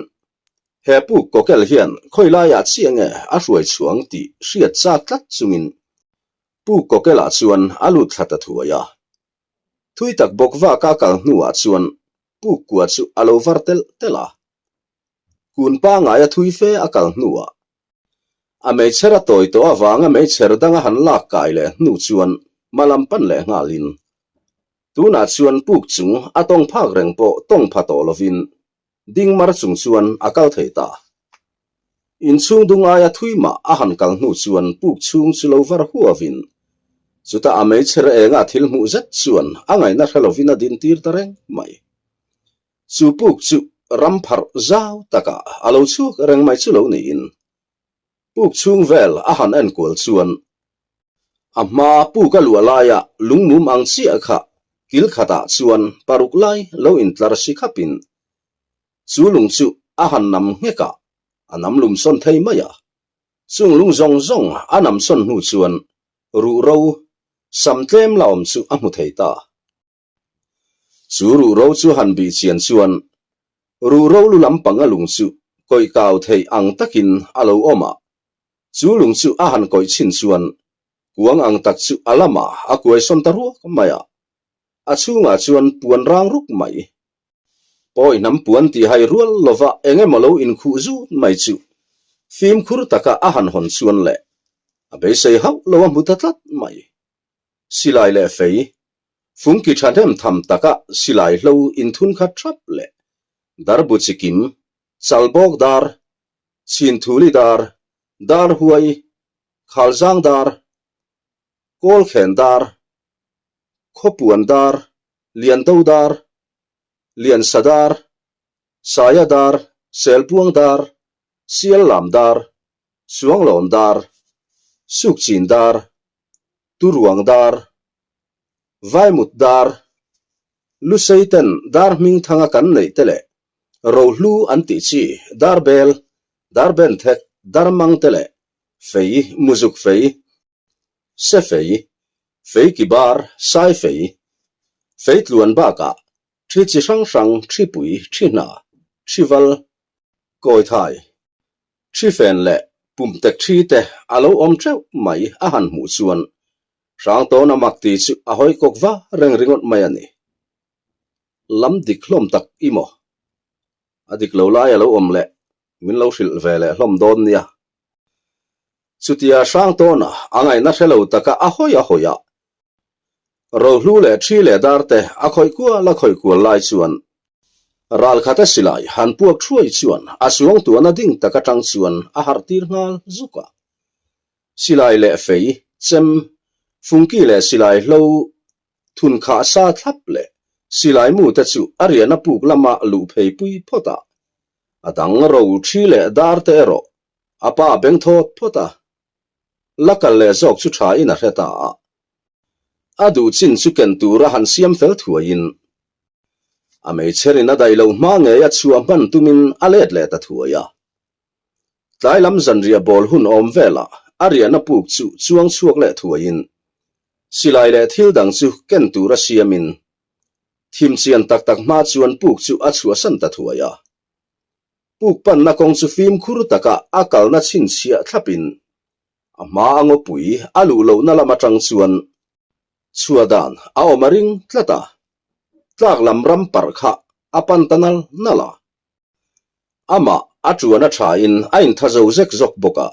he puk kawkel hian khawi laiah chiah nge a hruai chhuang tih hriat chak tlat chungin puk kawkelah chuan a lut thla ta thuai a. Thui tak bawk vaka kal hnuah chuan puk kua chu a lo var telh telh a. Kun pangaia thui fe a kal hnuah a meichher a tawi tawh avanga meichher danga han lak kai leh hnu chuan hmalam pan leh nghalin tunah chuan puk chung a tawng phak reng pawh tawng pha tawh lovin ding mar chung chuan a kal thei ta. Inchhung dung aia thui mah a han kal hnu chuan puk chhung chu lo var huavin chutah a meichher enga thil hmuh zet chuan a ngaihna hre lovin a din tir ta reng mai. Chu puk chu ram pharh zau takah a lo chhuak reng mai chu lo niin puk chhung vel a han enkual chuan a hma puk a luah laia lungmum ang chiah kha kil khatah chuan paruk lai lo intlar si khapin chu lung chu a han nam nghek a, a nam lum sawn thei mai a. Chung lung zawng zawng a nam sawn hnu chuan ruhro sam tlem la awm chu a hmu thei ta. Chu ruhro chu han bih chian chuan ruhro lu lampang a lung chu kawih kau theih ang takin a lo awm a, chu lung chu a han kawih chhin chuan kuang ang tak chu a lamah a kuai sawn ta ruak mai a, a chhungah chuan puan rang ruk mai. Pawi hnam puan tih hai rual lova eng emaw lo inkhuh zut mai chu fimkhur taka a han hawn chuan leh a beisei hauh lo a hmu ta tlat mai. Silai leh fei, fungki thahnem tham taka silai hlo inthun khat thap leh darbu chikim, chalbawk dar, chhinthuli dar, dar huai, khalzang dar, kawlkhen dar, khawpuan dar, liando dar, liansa dar, saia dar, selpuang dar, siallam dar, suanglawn dar, sukchin dar, Turuang dar, Vaimut dar, Lusei ten dar hming thanga kan neih te leh Rohlu an tih chi dar bel, dar benthek, dar mang te leh fei, muzuk fei, se fei, fei ki bar, sai fei, fei tluan bakah thi chi hrang hrang, thipui, thi hna, thi val, kawithai. Ṭhifen leh pumtek ṭhi te a lo awm ṭeuh mai a han hmuh chuan Hrangtawna mak ti chu a hawi kawk va reng ringawt mai a ni. Lam dik hlawm tak i maw? A dik lo lai a lo awm leh min lo hrilh ve leh hlawm dawn nia. Chutia Hrangtawna a ngaihna hre lo taka a hawi a hawi a, Rohlu leh ṭhi leh dar te a khawih kual a khawih kual lai chuan ralkhata silai han puak ṭhuai chuan a suangtuahna ding tak aṭang chuan a harh tir nghal zuk a. Silai leh fei, chem, fungki leh silai hlo thun khah sa thlap leh silai mu te chu a riahna puk lama luh phei pui phawt a, a dang ro ṭhi leh dar te erawh a pa beng thawt phawt a. La kal leh zawk chu tha in a hre ta a. A duh chin chu ken tura han siam fel thuaiin a meichherin a daih loh hma ngei a chhuah hman tumin a let leh ta thuai a. Tlai lam zanriah bawl hun awm velah a riahna puk chu chuang chhuak leh thuaiin silai leh thil dang chu ken tura siamin thim chian tak tak hma chuan puk chu a chhuahsan ta thuai a. Puk panna kawng chu fimkhur taka a kalna chhinchhiah thlapin a hma a ngawpui a luh lohna lam atang chuan chhuah dan a awm a ring tlat a, tlak lam ram parh kha a pan ta nal nal a. Amah a tuan a thain a intha zo zek zawk bawk a,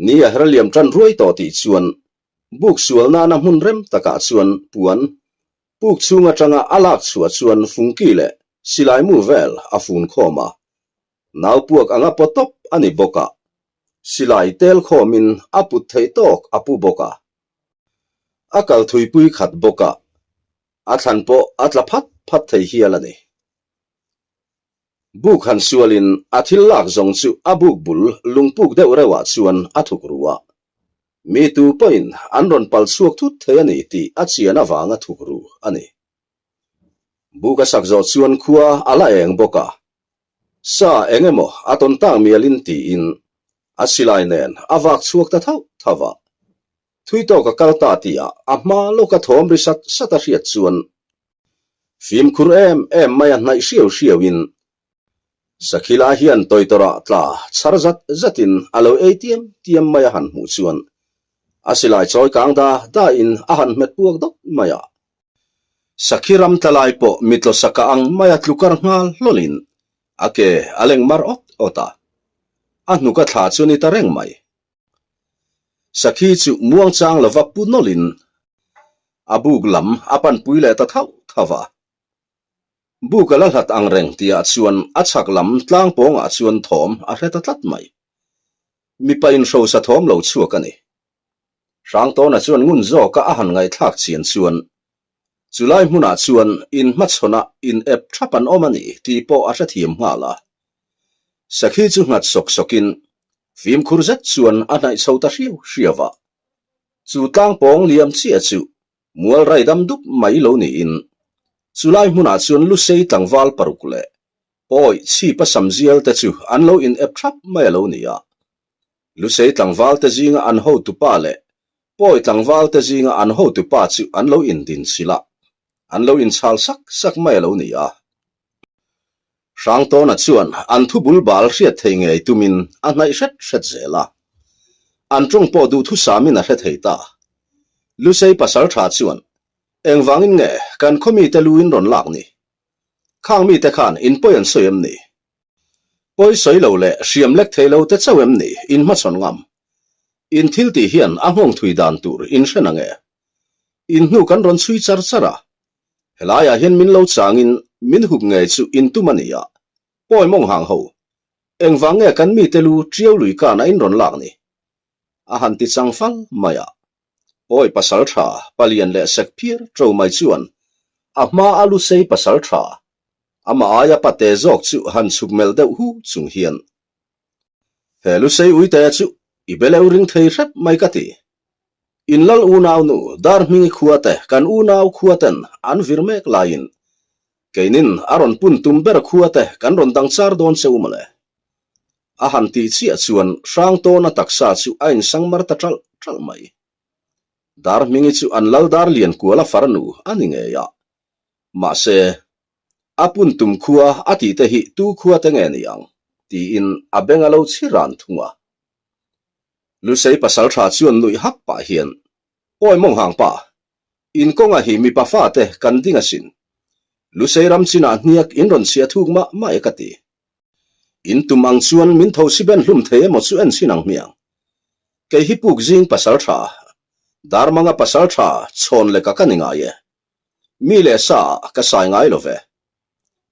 ni a her liam tan ruai tawh tih chuan buk sual nana hmun rem takah chuan puan Puk chhung atanga a lak chhuah chuan fungki leh silai mu vel a fun khawm a, nau puak anga paw tawp a ni bawk a, silai tel khawmin a put theih tawk a pu bawk a. A kal thuipui khat bawk a, a thlan pawh a tla phat phat thei hial a ni. Buk han sualin a thil lak zawng chu a buk bul lungpuk deuh reuhah chuan a thuk ru a. Mi tu pawhin an rawn pal chhuak thut thei a ni tih a chian avanga thuk ru a ni. Buk a sak zawh chuan khua a la eng bawk a, sa eng emaw a tawn tak mialin tiin a silai nen a vak chhuak ta thauh thauh a. Thui tawk a kal ta tihah a hma lawka thawm ri sat sat a hriat chuan Fimkhur em em mai a hnaih hriau hriauin Sakhila hian tawitawrah tla chhar zat zatin a lo ei tiam tiam mai a han hmuh chuan a silai chawi kang da dain a han hmet puak dawt mai a. Sakhi ram tla lai pawh mitlaw saka ang mai a tlukar nghal hlawlin a ke a leng mar awt awt a, a hnuk a thla chu ni ta reng mai. Sakhi chu muangchang lova pu nawlhin a buk lam a panpui leh ta thauh thauh a. Buk a la hlat ang reng tihah chuan a chhak lam tlang pawngah chuan thawm a hre ta tlat mai. Mipa inhrosa thawm lo chhuak a ni. Hrangtawna chuan ngun zawka a han ngaihthlak chian chuan chulai hmunah chuan inhmachhawnah in ep thap an awm a ni tih pawh a hrethiam nghal a. Sakhi chu nghat sawk sawkin Fimkhur zet chuan a hnaih chho ta hriau hriau a. Chu tlang pawng liam chiah chu mual rai dam dup mai lo niin chulai hmunah chuan Lusei tlangval paruk leh pawi chhipa samzial te chu an lo in ep thap mai a lo ni a. Lusei tlangval te zinga an hotupa leh pawi tlangval te zinga an hotupa chu an lo indin chilh a, an lo inchhal sak sak mai a lo ni a. Hrangtawna chuan an thu bul bal hriat thei ngei tumin a hnaih hret hret zel a. An tawng pawh duhthusamin a hre thei ta. Lusei pasal tha chuan, Engvangin nge kan khaw mite lu in rawn lak ni? Khang mite khan in pawi an sawi em ni? Pawi sawi lo leh hriam lek thei lo te chauh em ni in hmachhawn ngam? In thil tih hian a nghawng thui dan tur in hre na nge? In hnu kan rawn chhui char char a, Helaiah hian min lo changin min hup ngei chu in tum a ni a, pawi mawng hang ho, engvang nge kan mite lu ṭiau lui kana in rawn lak ni? A han ti chang fal mai a. Pawi pasal ṭha palian leh sek phiar ṭo mai chuan a hma a lu sei pasal ṭha, amah aia pate zawk chu han chhuk melh deuh hu chung hian, He lu sei uite chu i beleu ring thei hrep mai ka ti. In lal unau nu Darhmingi khua te kan unau khua ten an vir mek laiin keinin a rawn pun tum ber khua te kan rawn dang char dawn che u mawle. A han tih chiah chuan Hrangtawna taksa chu a insang mar ta ṭalh ṭalh mai. Darhmingi chu an lal Darlian kuala farnu a ni ngei a. Mahse, a pun tum khua a tih te hi tu khua te nge ni ang? Tiin a beng a lo chhi ran thung a. Lusei pasalṭha chuan nuih hak pah hian, Awi Mawnghang pa, in kawnga hi mipa fate kan ding asin. Lusei ram chinah hniak in rawn chhia thuk mah mah e ka ti. In tum ang chuan min tho si ben hlum thei emaw chu en chhin ang hmiang. Kei hi puk zing pasalṭha, Darmanga pasalṭha chhawn leka ka ni ngai e. Mi leh sa ah ka sai ngai lo ve.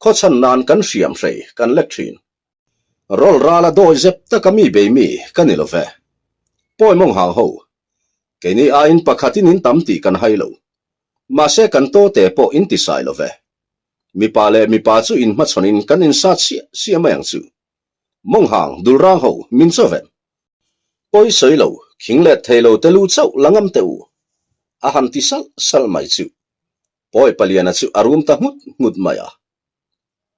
Khawchhan nan kan hriam hrei kan lek thin. Rawl rala dawi zep taka mi bei mi ka ni lo ve. Pawi mawng hang ho. Keini aiin pakhatin in tam tih kan hai lo. Mahse kan tawte pawh in ti sai lo ve. Mipa leh mipa chu in hmachhawnin kan insat siah siah mai ang chu. Mawng hang dul rang ho min chaw ve. Pawi sawi lo, khing let thei lo te lu chauh la ngam teh u. A han ti salh salh mai chu. Pawi paliana chu a rum ta nghut nghut mai a.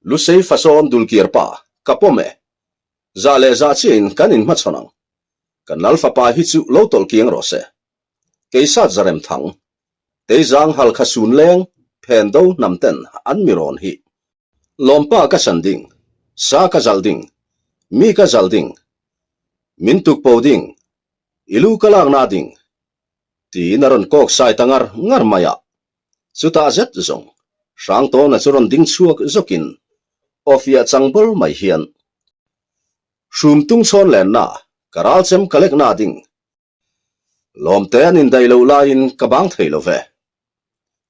Lusei fasawn dulkir pa, ka pawm e. Zah leh zah chiahin kan inhmachhawn ang. Kan lal fapa hi chu lo tawlh kiang rawh se. Keisat zarem thang, Teizang halkha sun leng, phen do hnam ten an mi rawn hi. Lawmpa ka san ding, sa ka zalh ding, mi ka zalh ding, min tukpo ding, i lu ka lakna ding, tiin a rawn kawk sai ta ngar ngar mai a. Chutah zet zawng, Hrangtawna chu rawn ding chhuak zawkin awfiah chang bawr mai hian, Hrum tung chhawn lenna, ka ral chem ka lekna ding, Lawmte an indaih loh laiin ka bang thei lo ve.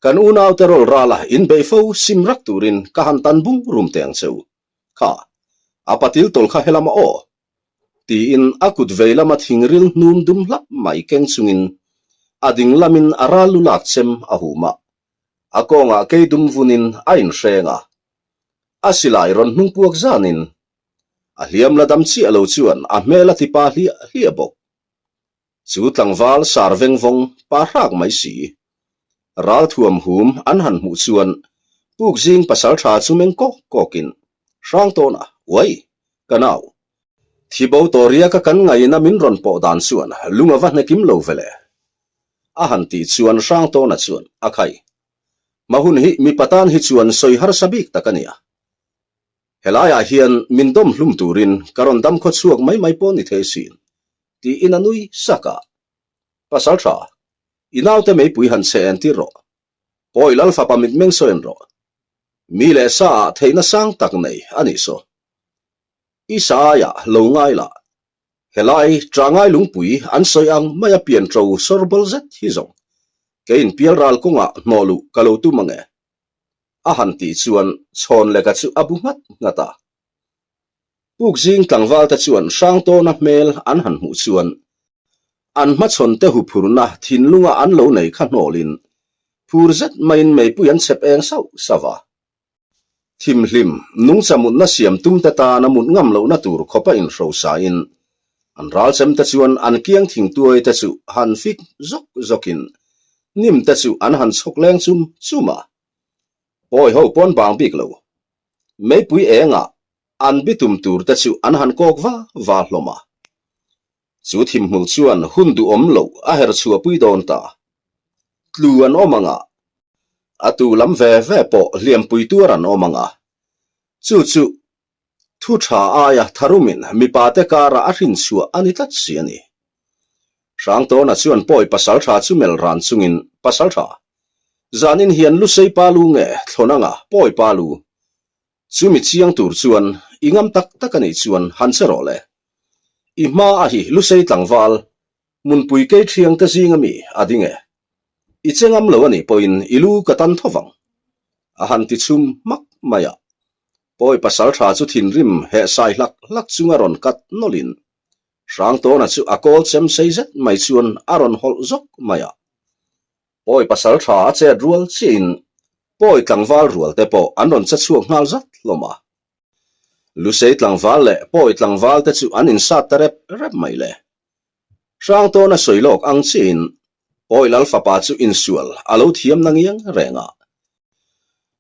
Kan unaute rawl rala inbeih fo sim rak turin ka han tan bung rum teh ang che u. Kha, a patil tawl kha helama aw? Tiin a kut vei lama thingril hnum dum hlap mai keng chungin a ding lamin a ral lu lak chem a hum a, a kawngah kei dum vunin a inhreng a. A silai rawn hnung puak zanin a hliam la dam chiah lo chuan a hmel a ti pa hliah hliah bawk. Chu tlangval sar veng vawng pa hrak mai si. Ral thuam hum an han hmuh chuan puk zing pasal tha chu meng kawk kawkin hrang tawn a, Uai! Ka nau. Thi bo tawh riaka kan ngaihna min rawn pawh dan chuan lung a va hnekim lo ve le. A han tih chuan hrang tawna chuan a khai. Hma hun hi mipa tan hi chuan sawi harsa bik tak a nia. Helaiah hian min dawm hlum turin ka rawn dam khaw chhuak mai mai pawh ni thei sin, tiin a nui sak a. Pasal tha, i naute meipui han chhe en tir rawh. Pawi lal fapa mitmeng sawi en rawh. Mi leh sa ah theihna sang tak nei a nih saw. I sa aiah lo ngai lah. Helai Trangai lungpui an sawi ang mai a pian ṭo sawr bawl zet hi zawng. Keiin pialral kawngah hnawh luh ka lo tum ange. A han tih chuan Chhawnleka chu a bu nghat nghat a. Pukzing tlangvalte chuan Hrangtawna hmel an han hmuh chuan an hmachhawnte huphurna thinlunga an lo nei kha hnawlin phur zet maiin meipui an chhep eng sauh sauh a. Thimhlim, nungcha mutna siam tumte tana mut ngam lohna tur khawpa inhrosain an ralchemte chuan an kiang thingtuai te chu han fik zawk zawkin hnim te chu an han chhawk leng chum chum a. Pawi ho pawn bang bik lo. Meipui engah an bitum tur te chu an han kawk va va hlawm a. Chu thimhmul chuan hun duhawm loh a her chhuahpui dawn ta. Tlu an awm ang a, a tu lam ve ve pawh hliampui tuar an awm ang a. Chu chu thu tha aia tharumin mipate karah a hrinchhuah a ni tlat si a ni. Hrangtawna chuan pawi pasaltha chu mel ran chungin, Pasaltha, zanin hian Lusei pa lu nge thlawn anga pawi pa lu? Chumi chiang tur chuan i ngam tak tak a nih chuan han che rawh le. I hma a hi Lusei tlangval, hmunpui kei thiang te zing ami a ding e. I che ngam lo a nih pawhin i lu ka tan tho vang. A han ti chhum hmak mai a. Pawi pasal tha chu thinrim heh sai hlak hlak chunga rawn kat nawlhin Hrangtawna chu a kawl chem sei zet mai chuan a rawn hawlh zawk mai a. Pawi pasal tha a chet rual chiahin pawi tlangval rual te pawh an rawn che chhuak nghal zat hlawm a. Lusei tlangval leh pawi tlangval te chu an insat ta rep rep mai le. Hrangtawna sawi lawk ang chiahin pawi lal fapa chu insual a lo thiam na ngiang reng a.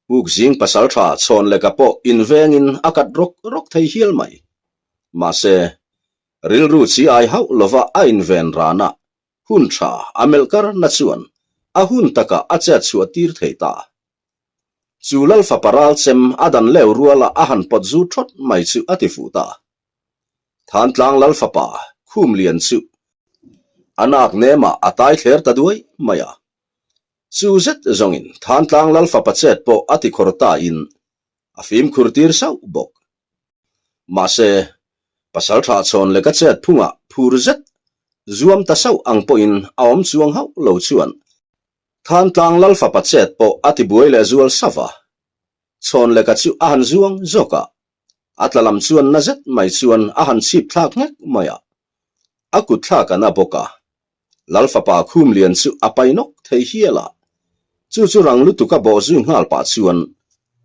Pukzing pasal tha chhawn leka pawh invengin a kat rawk rawk thei hial mai. Mahse, rilru chi ai hauh lova a inven rana Hun tha a melh kar na chuan a hun takah a chet chhuah tir thei ta. Chu Lal fapa ral chem a dan leu ruala a han pawt zu thawt mai chu a ti fuh ta. Thantlang Lal fapa Khumlian chu a nak nemah a tai thler ta duai mai a. Chu zet zawngin Thantlang Lal fapa chet pawh a ti khawr ta in a fimkhur tir sauh bawk. Mahse, pasal tha chhawn leh ka chet phungah phur zet zuam ta sauh ang pawhin a awm chuang hauh lo chuan Thantlang Lal fapa chet pawh a ti buai leh zual sauh a. Chhawn leka chu a han zuang zawk a, a tla lam chuan na zet mai chuan a han chhip thlak nghek mai a. A kut thlak a na bawk a, Lal fapa khum lian chu a pai nawk thei hial a. Chu chu rang lutuk a bawh zui nghal pah chuan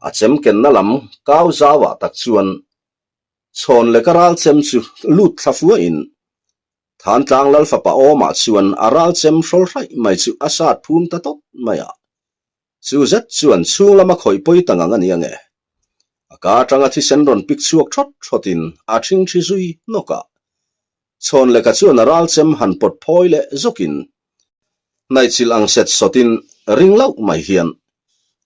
a chem kenna lam kau zauah tak chuan chhawn leka ral chem chu lut thla fuahin Thantlang Lal fapa awmah chuan a ral chem hrawl hraih mai chu a sat phum ta tawp mai a. Chu zet chuan chhung lama khawih pawi ta ngang a ni ange. A ka atanga thisen rawn pik chhuak thawt thawtin a thing thi zui hnawk a. Chhawn leka chuan a ral chem han pawt phawi leh zawkin hnaihchilh ang set sawtin ring loh mai hian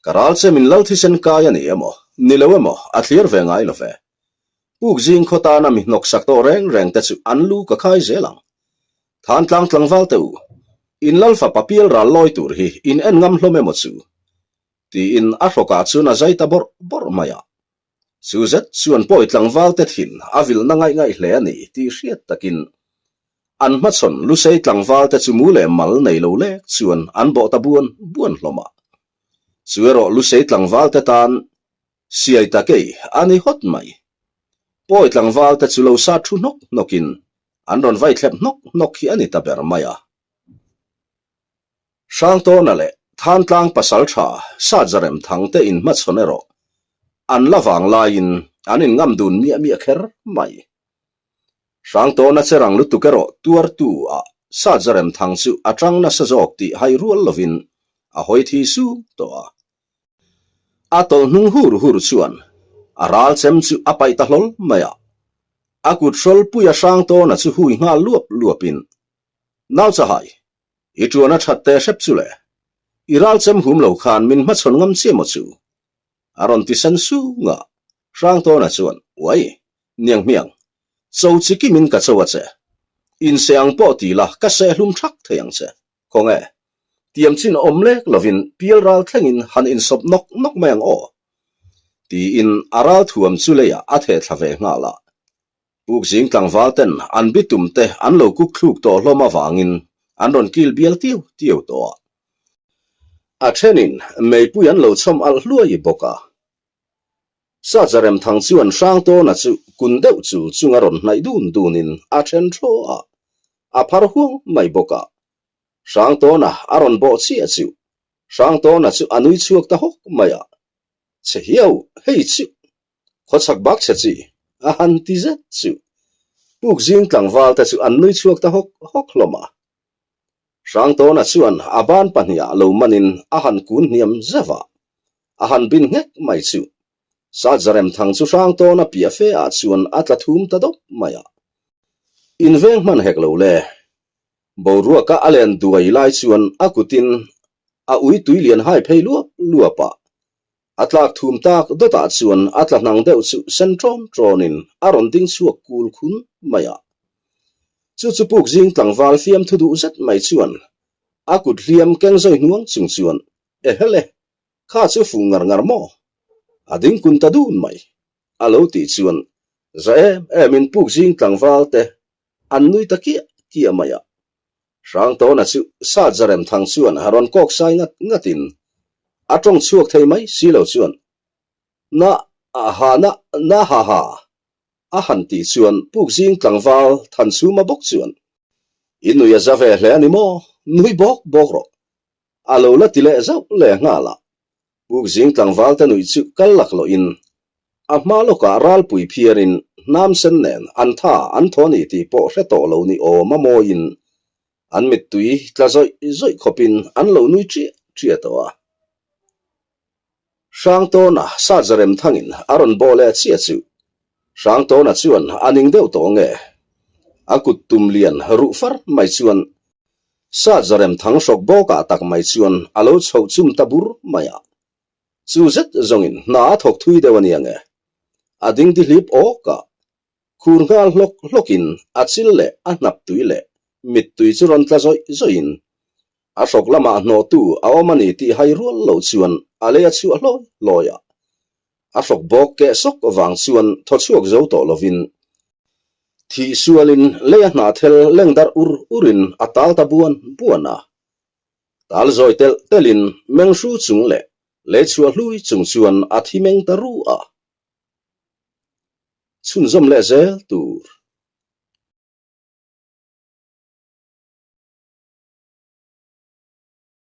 ka ral chem in lal thisen kai a ni emaw ni lo emaw a thlir ve ngai lo ve. Puk zing khaw tana mi hnawksak tawh reng reng te chu an lu ka khai zel ang. Thantlang tlangval te u, in lal fapa pial ral lawi tur hi in en ngam hlawm emaw chu? Tiin a hrawkah chuan a zai ta bawrh bawrh mai a. Chu zet chuan pawi tlangval te thin a vilhna ngaih ngaih hle a ni tih hriat takin an hmachhawn Lusei tlangval te chu mu leh mal nei lo lek chuan an bawh ta buan buan hlawm a. Chu erawh Lusei tlangval te tan Siai ta kei a ni hawt mai. Pawi tlangval te chu lo sa thu hnawk hnawkin an rawn vai thlep hnawk hnawk hi a ni ta ber mai a. Hrangtawna leh Thantlang pasal tha Satjarem thang te inhmachhawn erawh an la vang laiin an inngam dun miah miah kher mai. Hrangtawna che rang lutuk erawh tuartu ah Satjarem thang chu a tang nasa zawk tih hai rual lovin a hawi thi sung tawh a. A tawlh hnung hur hur chuan a ral chem chu a paih ta hlawl mai a. A kut hrawl pui a hrang tawna chu hui nghal luap luapin, Nau chahai, i tuan a that teh hrep chu le. I ral chem hum lo khan min hmachhawn ngam chiah maw chu? A rawn ti sen sung a. Hrang tawna chuan, Uai, niang hmiang, cho chi kimin ka cho a che. Inseh ang pawh ti la ka seh hlum thak thei ang che. Khawnge, tiam chin awm lek lovin pial ral thlengin han insawp nawk nawk mai ang aw? Tiin a ral thuam chu leiah a theh thla ve nghal a. Pukzing tlangval ten an bitum te an lo kuk thluk tawh hlawm avangin an rawn kil bial tiu tiu tawh a. A thenin meipui an lo chhawm alh hluai bawk a. Sajaremthang chuan Hrangtawna chu kun deuh chul chunga rawn hnaih dun dunin a then thaw a, a phar huang mai bawk a. Hrangtawna a rawn bawh chiah chu Hrangtawna chu a nui chhuak ta hawk mai a, Che hiau, hei chu khawchhak bak che chi a han ti zet chu Pukzing tlangval te chu an nui chhuak ta hawk hawk hlawm a. Hrangtawna chuan a ban pahniha lo manin a han kun hniam zeuh a, a han bin nghek mai chu. Satjaremthang chu Hrangtawna piah fe ah chuan a tla thum ta dawp mai a. Inveng hman hek lo le. Boruaka a len duai lai chuan a kutin a ui tui lian hai phei luap luap a. A tlak thum tak dawtah chuan a tla hnang deuh chu sen ṭawn ṭawnin a rawn ding chhuak kul khun mai a. Chu chu puk zing tlangval fiamthu duh zet mai chuan a kut hliam keng zawi hnuang chung chuan, Ehele, kha chu fuh ngar ngar maw? A ding kun ta dun mai, a lo tih chuan za em emin puk zing tlangval te an nui ta kiah kiah mai a. Hrangtawna chu Satjarem thang chuan a rawn kawk sai ngat ngatin a tawng chhuak thei mai si lo chuan Na ha na na ha ha a han tih chuan Pukzing tlangval Thanchhuma bawk chuan I nui a za ve hle a ni maw? Nui bawk bawk rawh a lo la ti leh zauh leh nghal a. Pukzing tlangval te nuih chu kal lak lohin a hma lawkah ralpui phiarin hnam sen nen an tha an thaw ni tih pawh hre tawh lo ni awm a mawiin an mittui tla zawih zawih khawpin an lo nui ṭiah ṭiah tawh a. Hrangtawna Satjarem thangin a rawn bawh leh chiah chu Hrangtawna chuan a ning deuh tawh nge? A kut tum lian ruh far mai chuan Satjarem thang hrawk bawkah tak mai chuan a lo chhoh chum ta bur mai a. Chu zet zawngin hna a thawk thui deuh a nia nge? A ding dihlip awk a. Khur nghal hlawk hlawkin a chil leh a hnap tui leh mittui chu rawn tla zawih zawihin a hrawk lamah hnawhtu a awm a ni tih hai rual lo chuan a lei a chhuah hlawi hlawi a. A hrawk bawk keh sawk vang chuan thaw chhuak zo tawh lovin thih sualin lei a hnahthel leng darh ur urin a tal ta buan buan a. Tal zawi telh telhin meng hru chung leh lei chhuah hlui chung chuan a thi meng ta ru a. Chhunzawm leh zel tur.